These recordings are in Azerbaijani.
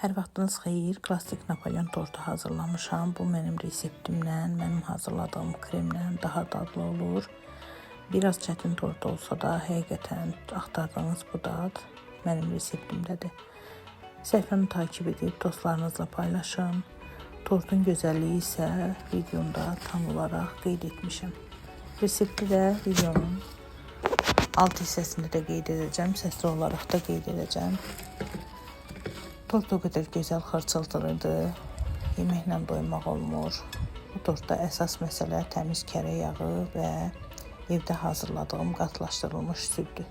Hər vaxtınız xeyir. Klassik Napolyon tortu hazırlamışam. Bu mənim reseptimlə, mənim hazırladığım kremlə daha dadlı olur. Biraz çətin tort olsa da həqiqətən axtardığınız bu dad mənim reseptimdədir. Səhifəmi takip edib dostlarınızla paylaşın. Tortun gözəlliyi isə videomda tam olaraq qeyd etmişəm. Resepti də videonun alt hissəsində də qeyd edəcəm, səsli olaraq da qeyd edəcəm. Tort o qədər gözəl xırçıltılıdır. Yeməklə doymaq olmur. Bu tortda əsas məsələ təmiz kərə yağı və evdə hazırladığım qatlaşdırılmış süddür.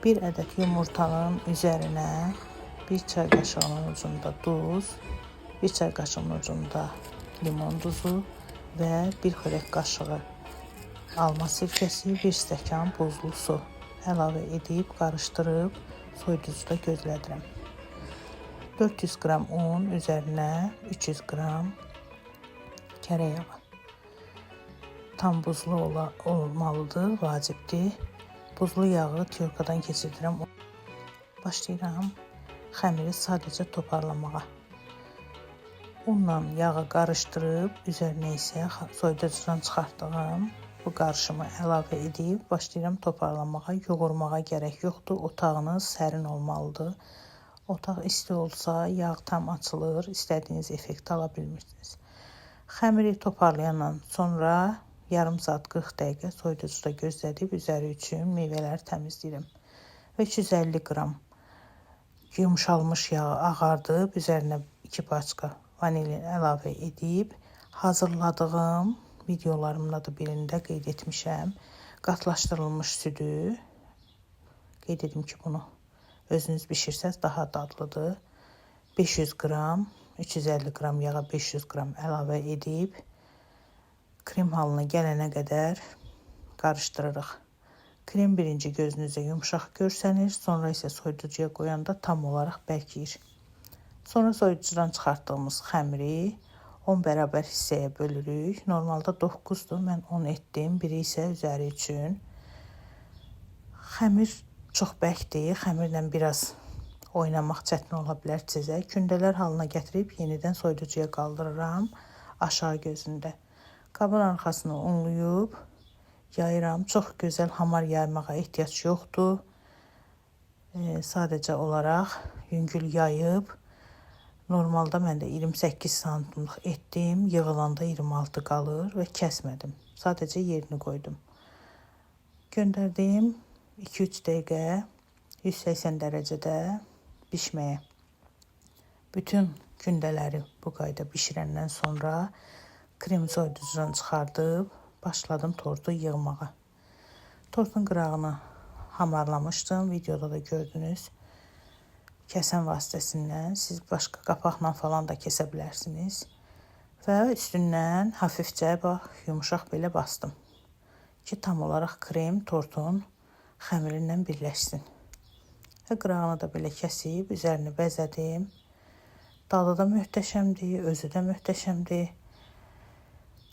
Bir ədəd yumurtanın üzərinə bir çay qaşığının ucunda duz, bir çay qaşığının ucunda limon duzu və bir xörək qaşığı alma sirkəsi, bir stəkan buzlu su əlavə edib qarışdırıb soyuducuda gözlədirəm. 400 qram un üzərinə 300 qram kərə yağı. Tam buzlu olmalıdır, vacibdir. Buzlu yağı tyorkadan keçirdirəm. Başlayıram xəmiri sadəcə toparlamağa. Unla yağı qarışdırıb, üzərinə isə soyuducudan çıxartdığım bu qarışımı əlavə edib başlayıram toparlamağa. Yoğurmağa gərək yoxdur. Otağınız sərin olmalıdır. Otaq isti olsa yağ tam açılır, istədiyiniz effekti ala bilmirsiniz. Xəmiri toparlayandan sonra yarım saat 40 dəqiqə soyuducuda gözlədib üzəri üçün meyvələri təmizləyirəm. Və 350 qram yumşalmış yağı ağardıb, üzərinə 2 paçka vanilin əlavə edib hazırladığım videolarımda da birində qeyd etmişəm. Qatlaşdırılmış südü qeyd edim ki, bunu özünüz bişirsəz daha dadlıdır. 500 qram, 350 qram yağa 500 qram əlavə edib krem halına gələnə qədər qarışdırırıq. Krem birinci gözünüzə yumşaq görsənir, sonra isə soyuducuya qoyanda tam olaraq bərkiyir. Sonra soyuducudan çıxartdığımız xəmiri 10 bərabər hissəyə bölürük. Normalda 9-dur, mən 10 etdim, biri isə üzəri üçün. Xəmir çox bərkdir, xəmirlə biraz oynamaq çətin ola bilər sizə. Kündələr halına gətirib yenidən soyuducuya qaldırıram aşağı gözündə. Qabın arxasını unlayıb yayıram. Çox gözəl hamar yaymağa ehtiyac yoxdur. Sadəcə olaraq yüngül yayıb normalda mən də 28 santimlik etdim. Yığılanda 26 qalır və kəsmədim. Sadəcə yerini qoydum. Göndərdim 2-3 dəqiqə 180 dərəcədə bişməyə. Bütün kündələri bu qayda bişirəndən sonra krem soyuducudan çıxardıb başladım tortu yığmağa. Tortun qırağını hamarlamışdım. Videoda da gördünüz. Kəsən vasitəsindən siz başqa qapaqla falan da kəsə bilərsiniz. Və üstündən hafifcə bax yumşaq belə bastım ki, tam olaraq krem tortun xəmiri ilə birləşsin. Və qırağını da belə kəsib üzərini bəzədim. Dadı da möhtəşəmdir, özü də möhtəşəmdir.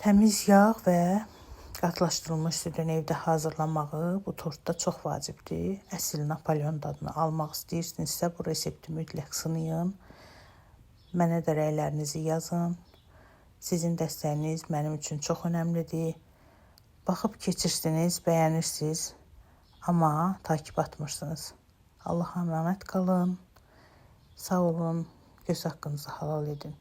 Təmiz yağ və qatlaşdırılmış südün evdə hazırlamağı bu tortda çox vacibdir. Əsl Napolyon dadını almaq istəyirsinizsə bu resepti mütləq sınayın. Mənə də rəylərinizi yazın. Sizin dəstəyiniz mənim üçün çox önəmlidir. Baxıb keçirsiniz, bəyənirsiniz, amma takip atmırsınız. Allaha əmanət qalın. Sağ olun. Göz haqqınızı halal edin.